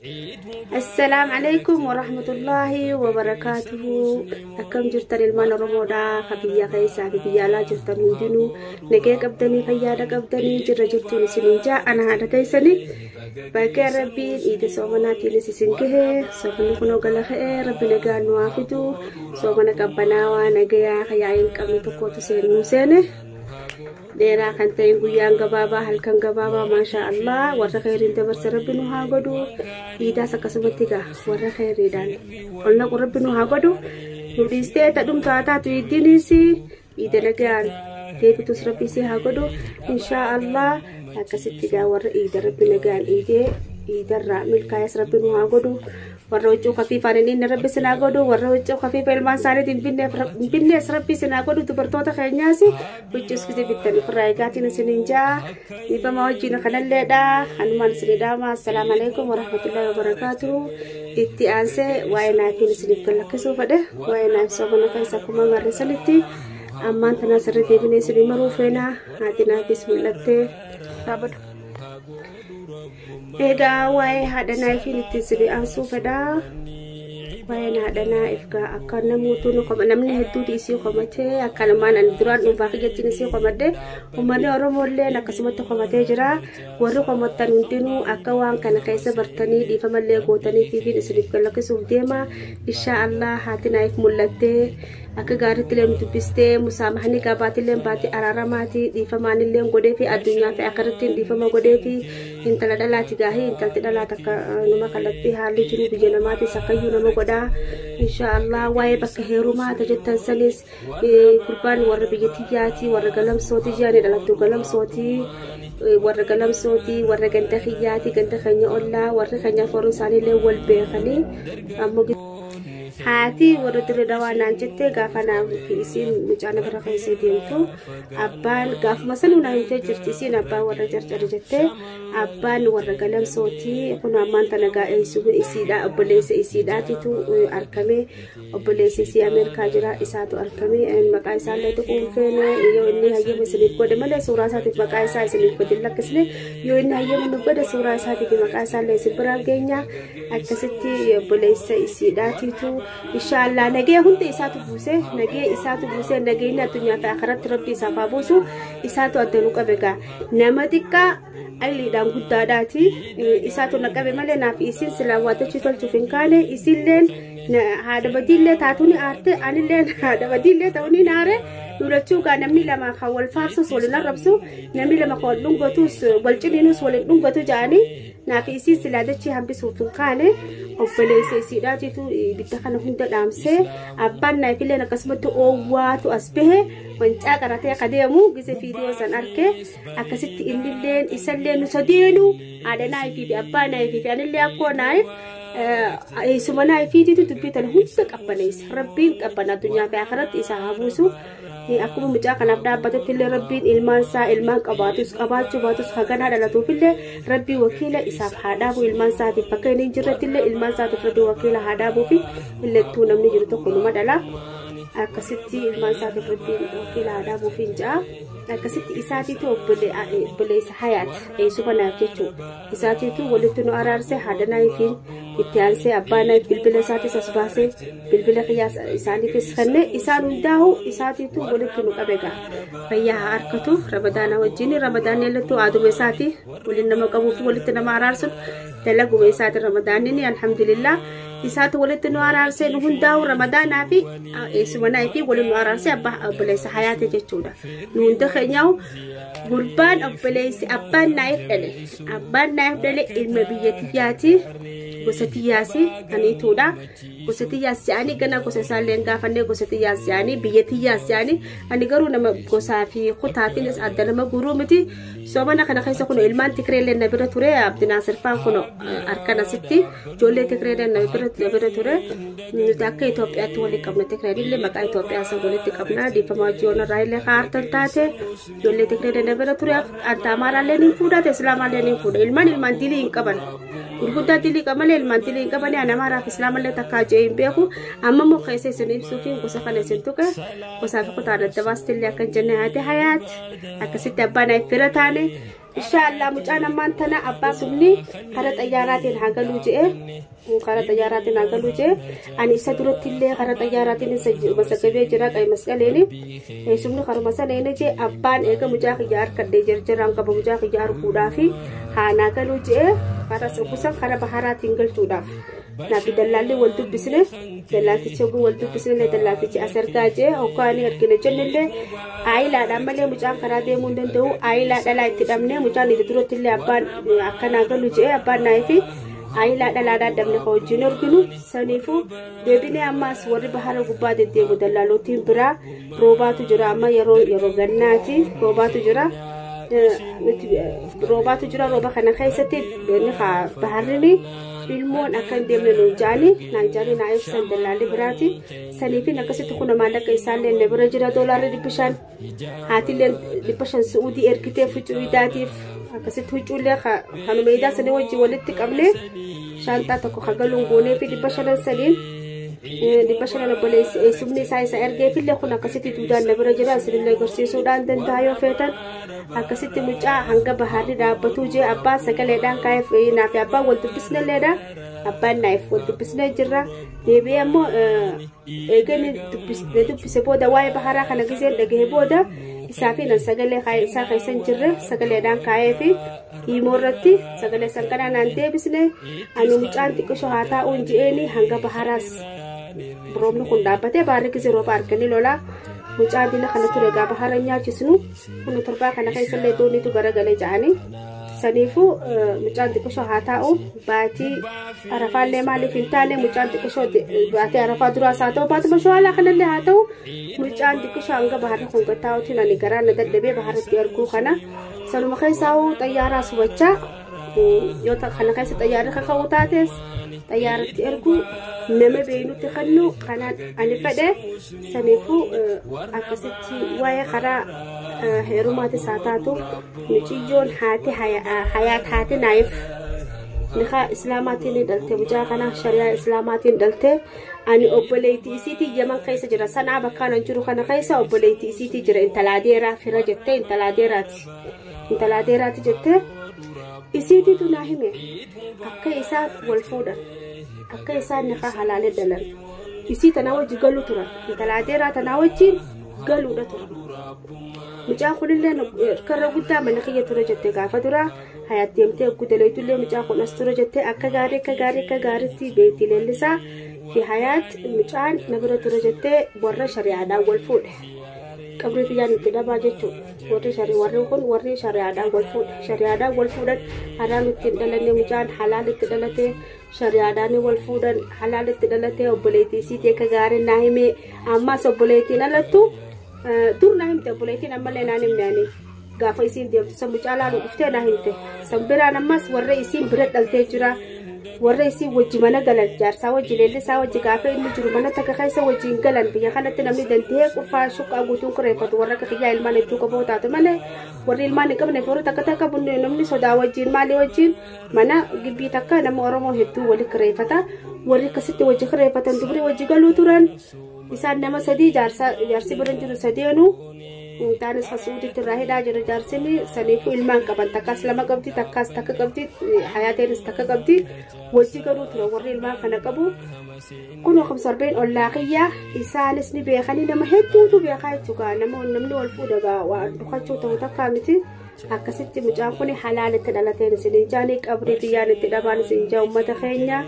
Assalaamu alaikum warahmatullaahi wabarakaatuhu. Akkam jirtan ilmaan Oromoodhaa ka biyya keessaa fi biyya alaa jirtan hundinuu nagee qabdanii fayyaadha qabdanii jirra jirtuun isiniin jaa ana haadha teessanii baga rabbiin iida soomanaatiinis isin gahe soomanni kunoo gala ka'ee rabbi nagaa nu haa fidu soomana qabbanaawaa nagayaa ka yaa'ii hin qabne tokkotu seenuu seene. Dheeraa kan ta'e guyyaan gabaabaa halkan gabaabaa maashaa Allah warra kheyriin dabarse rabbi nu haa godhu iidaas akkasumatti gaa warra kheyriidhaan ol naqu rabbi nu haa godhu nu dhiistee tadhumtu haa taatu iiddiinis iida nagaan deebitus rabbi isii haa godhu inshaa Allah akkasitti gaa warra iida rabbi nagaan iidee iidarraa milkaa'es rabbi nu haa godhu warra huccuu kafiifaan hin dhiinne rabbi isin haa godhu warra huccuu kafiifa ilmaan isaaniitiin hin binnees rabbi isin haa godhu dubartoota keenyaas huccuus gise bittan ofirraa eegaatiin isin hin jaa dhiifama wajjin kanalleedha kanumaan isin dhaama assalaamu alaikum warahmatullahi wabarakaatu itti aansee waa'ee naafiin isiniif gallakkisuu fedhe waa'ee naaf soomana keessa akkuma marre sanitti ammaan tanaa sirri deebinee isinii maruu feena haati naafis mul'attee dhaabatu. Egaa waa'ee haadha naafiin itti isinii aansuu fedhaa. Waa'een haadha naaf gaa akka namoota namni hedduutu isii komatee akkanumaan ani duraan dhuunfaa kiyyattiin isii komadhe uummanni Oromoo illee akkasumatti komatee jira. Warri komattan hundinuu akka waan kana keessa bartanii dhiifamallee gootanii fiifiin isiniif gallakkisuuf deema. Inshaa Allah haati naaf mul'attee akka gaariitti illee nu dubbistee musaamahanii qabaatillee baatee araaramaatii dhiifamaanillee godhee fi addunyaa fi akkarattiin dhiifama godhee fi intala dhalaati gaahii intalti dhalaa takka numa kallattii haalli jiru biyya namaatis akkayyuu nama godhaa. Inshaa Allah waa'ee bakka heerumaa jettan sanis gurbaan warra biyya tiyyaatii warra galamsootii jiran dhalattuu galamsootii warra galamsootii warra ganda kiyyaatii ganda keenya ollaa warra keenyaaf warra isaaniillee wal beekanii ammoo haati warra dirree dhawaa naan jettee gaafa naaf isiin mucaan bira keessa deemtu abbaan gaafuma sanuu naa himtee jirti isiin abbaan warra carcare jettee abbaan warra galamsootii kun ammaan tana gaa'eessuma isiidha obboleessa isiidhaatitu argame obboleessi isii Ameerikaa jira isaatu argame maqaa isaallee tuquu hin feene yoo inni hayyama isiniif godhe malee suuraa isaatiif maqaa isaa isiniif godhe lakkisne yoo inni hayyama nu godhe suuraa isaatiif maqaa isaallee isin biraan geenya akkasitti obboleessa isiidhaatitu inshaallah nagee hunda isaatu buuse nagee isaatu buuse nageenyi addunyaa fi akhiratti rabbi isaaf haa buusu isaatu adda nu qabe gaa nama xiqqaa ayiliidhaan guddaadhaati isaatu na qabe malee naaf isin silaa waatachii tolchuuf hin kaane isilleen haadha badiillee taatuun aarte anilleen haadha badiillee ta'uun hin aare lulachuu gaa namni lama kan wal faarsus wal arrabsu namni lama kan wal dhungatus wal ciniinus wal hin dhungatu ja'anii naaf isin silaa dachii hambisuuf hin kaane obboleessa isiidhaatitu ibidda kana hunda dhaamsee abbaan naafilleen akkasumatti oowwaatu as bahe wancaa qaratee akka deemu gise fiidiyoo san arke akkasitti innilleen isallee nu sadeenu haadha naafii fi abbaa naafii fi anillee akkoo naaf eessuma naafiititu dubbii tana hunda qabbaneessa rabbiin qabbana addunyaa fi akhiratti isa haa buusu akkuma mucaa kanaaf dhaabbatetti illee rabbiin ilmaan isaa ilmaan qabaatus qabaachuu baatus haganaa dhalatuuf illee rabbii wakiila isaaf haa dhaabu ilmaan isaatiif bakka inni hin jirretti illee ilmaan isaatiif rabbii wakiila haa dhaabuu fi illettuu namni jiru tokko numa dhala akkasitti ilmaan isaatiif rabbiin wakiila haa dhaabuu fi hin ja'a akkasitti isaatiitu obboleessa hayaat eessuma naaf jechuudha isaatiitu walitti nu araarse haadha naafiin itti aansee abbaa naaf bilbila isaatis as baasee bilbila kiyyaas isaaniifis kenne isaan hundaa'u isaatiitu walitti nu qabe gaa fayyaa haa harkatu ramadaana wajjin ramadaanni illettuu aaduma isaati waliin nama qabuu fi walitti nama araarsun dalaguma isaati ramadaanni alhamdulillah isaatu walitti nu araarsee nu hundaa'u ramadaanaa fi eessuma naafii waliin nu araarsee abbaa obboleessa hayaate jechuudha nu hunda keenyaa'u gurbaan obboleessi abbaan naaf dhale abbaan naaf dhale ilma biyya tiyyaati gosa tiyyaasi aniituudha gosa tiyyaas jedhanii gana gosa isaallee gaafannee gosa tiyyaas jedhanii biyya tiyyaas jedhanii ani garuu nama gosaa fi kutaatiin adda nama guruu miti soomana kana keessa kun ilmaan tikireellee na bira ture Abdinaasir faan kun harkan asitti ijoollee tikireellee na bira ture nuti akka Itoophiyaatti walii qabna tikireellee maqaa Itoophiyaa san walitti qabna dhiifama hojii irraa illee kaartan taate ijoollee tikireellee na bira ture anta amaaraallee ni fuudhate islaamaallee ni fuudha ilmaan ilmaan dilii hin qaban gurguddaa dilii qabalee ilmaan dilii hin qabanii ani amaaraaf islaamallee takkaa jee hin beeku amma immoo keessa isin ibsuu fi gosa kana isin tuqe gosaa fi kutaan adda baastillee akka hin jenne haati hayaat akkasitti abbaan fira taane Inshaallah mucaan ammaan tana abbaa sumni karaa xayyaaraatiin haa galuu je'e. Karaa xayyaaraatiin haa galuu je'e. Ani isa duratti illee karaa xayyaaraatiin isa masagabee jira qayi masqaleeni. Sumni karuma sana inni je'e abbaan eega mucaa kiyya harkadhee jarjaraan qaba mucaa kiyya arguudhaafi haa naa galuu je'e karaa kusan karaa baharaatiin galchuudhaaf. Naafi dallaalli wal dubbisne dallaaltichi oguu wal dubbisne dallaaltichi as ergaa jee hoggaanii argina jennellee aayilaadhaan malee mucaan karaa deemuu hin danda'u aayilaa dhalaa itti dhabne mucaan itti duratti illee abbaan akkanaa galu jee abbaan naayifi aayilaa dhalaadhaan dhabne ka wajjin arginu saniifuu deebinee ammaas warri bahara gubbaa deddeemu dallaalootiin biraa roobaatu jira amma yeroo gannaati roobaatu jira. Roobaatu jira rooba kana keessatti baharrini ilmoon akka hin deemne nuun jaani naan jaani naa ibsan dallaalli biraati saniifin akkasitti kuna maallaqa isaallee na bira jira doolaarri 500 haatillee 500 su'uudii ergitee huccuu idaatiif akkasitti huccuullee kanuma idaa sanii wajjin walitti qabne shaanxaa tokko kagaluun goonee fi 500 saniin 500 obboleessi eessumni isaa isa ergeefillee kun akkasitti duudaan na bira jira isinillee agarsiisuudhaan danda'a yoo feetan akkasitti mucaa hanga baharri dhaabbatuu jee abbaan sagaleedhaan kaa'eef naafi abbaan wal dubbisnelleedha abbaan naaf wal dubbisnee jirra deebi'ee ammoo eegani dubbise booda waa'ee baharaa kana giseen dhagahe booda isaa fi nan sagalee isaa keessan jirre sagaleedhaan kaa'ee fi himoo irratti sagalee san kanaa naan deebisne ani mucaan xiqqisho haa taa'uun je'eeni hanga baharaas roobni kun dhaabbatee baarri gisee rooba arganii lolaa mucaan dila kana ture gaa bahara nyaachisnu kun torbaa kana keessallee dooniitu garagalee ja'anii saniifuu mucaan xiqqishoo haa taa'u baatii arafaallee maaliif hin taane mucaan xiqqishoo baatii arafaa duraas haa ta'u baatuma shawaalaa kanallee haa ta'u mucaan xiqqishoo hanga baharri kun gattaa'utiin ani garaa na dadhabee baharratti arguu kana sanuma keessaa xayyaaraa subachaa yoo kana keessa xayyaarri kaka'uu taates xayyaaratti erguu nama beeynutti kennu kanaan ani fedhe saniifuu akkasitti waa'ee karaa heerumaatis haa taatu muciyyoon haati hayaat haati naayif nikaa islaamaatiin dhalte mucaa kana shari'aa islaamaatiin dhalte ani obboleettii isiitii yaman keessa jira sanaa bakkaan an jiru kana keessa obboleettii isiitii jira intalaadeeraa fira jettee intalaadeeraati jettee isiitiitu naa hime akka isaan wal fuudhan akka isaan nikaa halaalee dhalan isii tanaa wajji galu turan intalaadeeraa tanaa wajjiin galuudha turan mucaan kunillee karra guddaa mana kiyya ture jettee gaafa duraa hayaat deemtee gudaleetullee mucaan kun as ture jettee akka gaarii akka gaarii akka gaariitti beektii leellisaa fi hayaat mucaan na bira ture jettee warra shari'aadhaan wal fuudhe. Qabrii xiyyaan itti dhabaa jechuudha. Warri kun warri shari'aadhaan wal fuudhe. Shari'aadhaan wal fuudhan haraam ittiin dhalanne mucaan halaal itti dhalate shari'aadhaan wal fuudhan halaal itti dhalate obboleettii isiitii akka gaarii naa himee ammaas obboleettiin alattu dur naa himte obboleettiin ammallee naan himne ani gaafa isiin deemtu san mucaa laaluu dhuftee naa himte san biraan ammas warra isiin bira dhaltee jira. Warra isii wajji mana galan jaarsaa wajji leellisaa wajji gaafa inni jiru mana takka keessa wajjiin galan biyya kanatti namni danda'ee qufaa shuqqaa guutuun kireeffatu warra akka kiyyaa ilmaan hedduu qaboo taate malee warri ilmaan hin qabne warri takka takka bunne namni sodaa wajjiin maalii wajjiin mana gibbii takka nama Oromoo hedduu wali kireeffata warri akkasitti wajji kireeffatan dubri wajji galuu turan isaan nama sadii jaarsi bira jiru sadeenuu Taanis hasuuditti irraa hidhaa jira jaarsini saniifuu ilmaan qaban takkaas lama qabdi takkaas takka qabdi hayaateenis takka qabdi wajji galuu ture warri ilmaan kana qabu kun 45 ollaa kiyyaa isaanis ni beekanii nama hedduutu beekaa jechuudha namni wal fuudha gaa waan dhukachuu ta'u takkaa miti akkasitti mucaan kun halaalitti dhalateen isin jaanii qabrii xiyyaan itti dhabaan isin jaa uummata keenya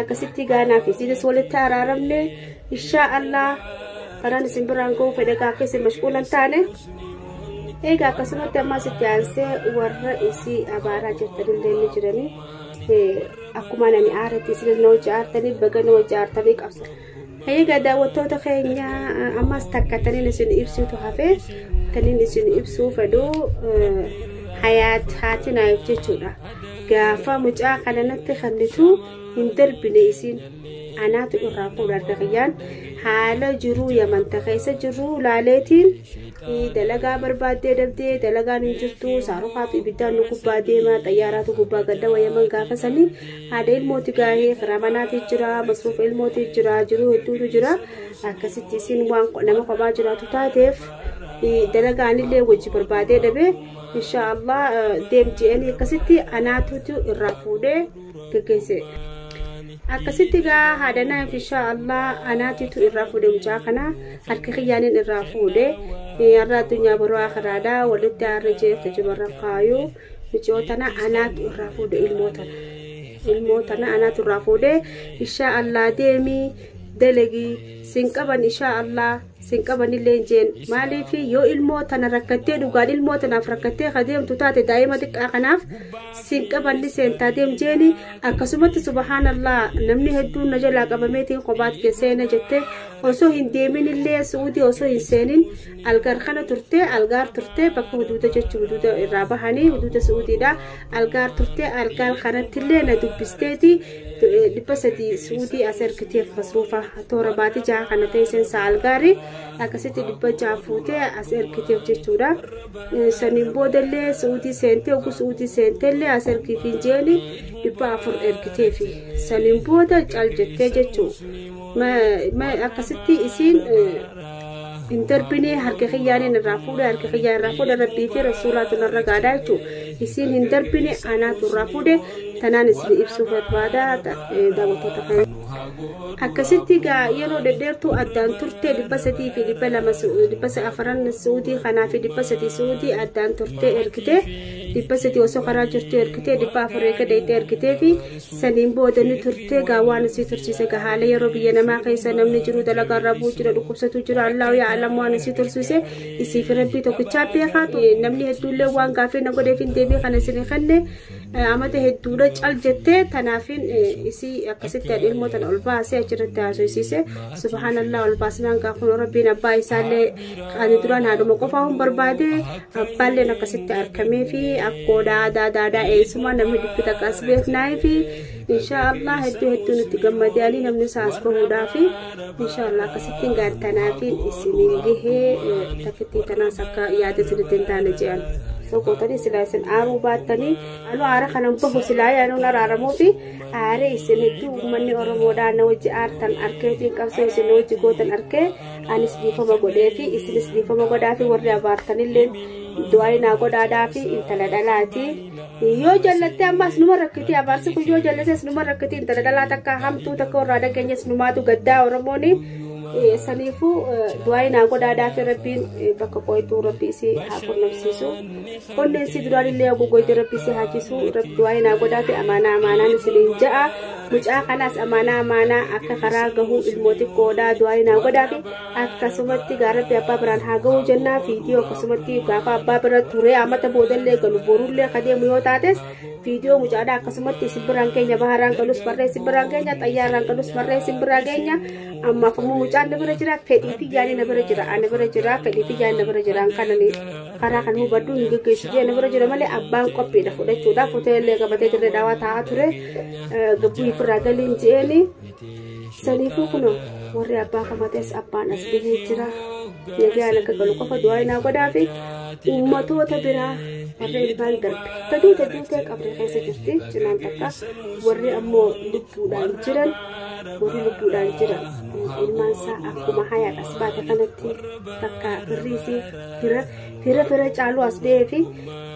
akkasitti gaanaa fi isinis walitti araaramne inshaa Allah. Karaan isin biraan ga'uu fedhe gaa akka isin mashquulan taane egaa akkasumatti ammas itti aansee warra isii abaaraa jirtanillee ni jiranii akkuma ani aaratti isinis na hojii aartanii baga na hojii aartanii qabsa. Egaa daawwattoota keenya ammas takka taniin isin ibsuutu hafe taniin isin ibsuu fedhu hayaat haati naayif jechuudha. Gaafa mucaa kana natti kennitu hin darbine isin anaatu irraa fuudha harka kiyyaan haala jiruu yamanta keessa jiruu laaleetiin dalagaa barbaaddee dabdee dalagaan hin jirtu saarukaatu ibiddaan nu gubbaa deema xayyaaraatu gubbaa gaddawa yaman gaafa sanii haadha ilmooti gaahee karaa manaati jira masruufa ilmooti jira jiruu hedduutu jira akkasitti isin waan nama kophaa jiraatu taateef Dalagaanillee wajji barbaadee dhabe inshaallah deem je'anii akkasitti anaatutu irraa fuudhee geggeesse. Akkasitti gaa haadhanaaf inshaallah anaatitu irraa fuudhe mucaa kana harka kiyyaaniin irraa fuudhe. Har'a addunyaa boroo akiraadhaa walitti har'a jeefta jibarra kaayuu mucoo tana anaatu irraa fuudhe ilmoo tana anaatu irraa fuudhe. Inshaallah deemii dalagii sin qaban inshaallah sin qabanillee hin jeen maaliif yoo ilmoo tana rakkattee dhugaan ilmoo tanaaf rakkattee kadeemtu taate daa'ima xiqqaa kanaaf sin qabanni seentaa deem jeeni. Akkasumatti subhaanallah namni hedduun na jalaa qabameetiin kophaat seena jette osoo hin deeminillee Suudii osoo hin seenin algaar kana turte algaar turte bakka huduuda jechuun huduuda irraa bahanii huduuda Suudiidha algaar turte algaar kanattillee na dubbisteeti 300 Suudii as ergiteef masruufa toora baatii 6 kana ta'e seensa algaarii akkasitti 600 fuutee as ergiteef jechuudha. Saniin boodallee Suudii seentee oguu Suudii seenteellee as ergiif hin jeeni 400 ergiteefi saniin booda cal jettee jechuu akkasitti isiin hin darbinee harka kiyyaaniin irraa fuudhe harka kiyyaan irraa fuudhe rabbii fi rasuulaatu narra gaadhaa jechuudha. Isiin hin darbine anaatu irraa fuudhe tanaan isin ibsuu barbaada daawwattoota kana. Akkasitti gaa yeroo dhedheertuu addaan turte 300 fi 200 400 Suudii kanaa fi 300 Suudii addaan turte ergite 300 osoo karaa jirtu ergite 400 eega deeyte ergitee fi saniin booda ni turte gaa waan isii tursiise gaa haala yeroo biyya namaa keessa namni jiru dalagaa irraa bu'u jira dhukkubsatu jira Allahu yaa alam waan isii tursiise isii fi rabbii tokkichaa beekaa namni hedduullee waan gaafii na godheef hin deebii kana isin kenne amata hedduudha cal jettee tanaafin isii akkasitti ilmoo tana ol baasee achirratti haasofsiise. Subhaanallah ol baasnaan gaafa rabbiin abbaa isaallee ani duraan haadhuma qofaa hin barbaade abbaalleen akkasitti argamee fi akkoodhaa aadaa eessuma namni dhibbi takkaas beeknaa fi inshaallah hedduu hedduu nutti gammadanii namni isaas bahuudhaa fi inshaallah akkasittiin gaartanaafin isiniin gahee takkittii tanaas akka yaada isinitti hin taane jedhan. Soqotanii silaa isin aaruu baattanii haaluu aara kanan bahu silaa yaanuun araaramuu fi aaree isin hedduu uummanni Oromoodhaa na wajji aartan arkeetiin qabsoo isin na wajji gootan arkee anis dhiifama godhee fi isinis dhiifama godhaa fi warri abaartanillee du'aa naa godhaadhaa fi intala dhalaati. Yoo jallattee ammas numa rakkiti abaarsi kun yoo jallates numa rakkiti intala dhalaa takka hamtuu takka warraa dhageenyes numaatu gaddaa Oromooni. Saniifuu du'aa naa godhaadhaa fi rabbiin bakka qoytuu rabbi isii haa qunnamsiisu. Onneen isii duraan illee gogoyte rabbi isii haa cisu. Rabbi du'aa naa godhaa fi amaanaa amaanaan isiniin ja'a. Mucaa kanaas amaanaa amaanaa akka karaa gahuu ilmoo xiqqoodhaa du'aa naa godhaa fi akkasumatti gaa rabbi abbaa biraan haa gahuu jennaa viidiyoo akkasumatti gaafa abbaa bira turee amata boodallee galu borullee kadeemu yoo taates viidiyoo mucaadhaa akkasumatti isin biraan keenya baharaan galus barree isin biraan keenya xayyaaraan galus barree isin biraan keenya ammaaf ammoo mucaan na bira jira fedhii xiyyaanii na bira jira ana bira jira fedhii xiyyaanii na bira jira kanani karaa kan hubadhu hin geggeessu jee na bira jira malee abbaan qophiidha fudhachuudhaaf hoteellee qabatee dirree daawaa taa'aa ture gabbuu ifirraa galiin je'eeni saniifuu kunoo warri abbaa kamatees abbaan as gahee jira nagaan akka galu qofa du'aa naa godhaa fi uummatoota biraa warri ilmaan darbe taduute duutee qabree keessa jirti cinaan takka warri ammoo lubbuudhaan jiran warri lubbuudhaan jiran ilmaan isaa akkuma hayaadha as baate kanatti takka firriisii fira fira caaluu as ba'ee fi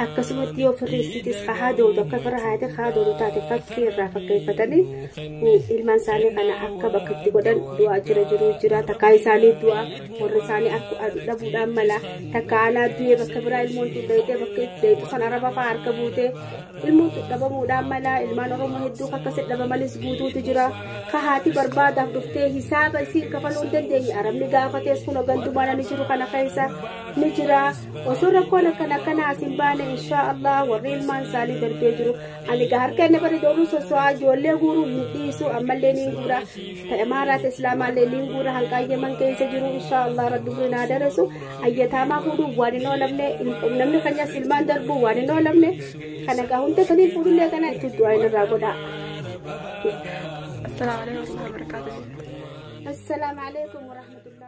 akkasumatti yoo firriisiitis haa doodu akka fira haati haa doodu taate fakkii irraa fakkeeffatanii ilmaan isaanii kana akka bakka itti godhan du'aa jira jiruu jira takkaa isaanii du'aa warri isaanii akka dhabuudhaan mala takka anaa du'ee bakka biraa ilmoon tulleetee bakka itti san araba fa'aa harka buutee ilmoon dhabamuudhaan mala ilmaan Oromoo hedduu akkasitti dhabamanis guutuutu jira ka haati barbaadaaf dhuftee hisaaba isii kafaluu hin dandeenye arabni gaafatees kun gandumaan ni jiru kana keessa ni jira osoo rakkoon akkana akkana as hin baane inshaallah warri ilmaan isaanii darbee jiru ani gaa harka inni bari doonuu soso'aa ijoollee guuruu hin dhiisu ammallee ni guura ta'emaaraat islaamaallee ni guura hanqaayyaman keessa jiru inshaallah rabbi guurin haa daresu ayyataamaa fuudhuu waan hin oolamne namni kanyas ilmaan darbuu waan hin oolamne kana gaa hunda saniin fuudhullee kana itti du'aa irraa godhaa. السلام عليكم ورحمة الله وبركاته. السلام عليكم ورحمة الله.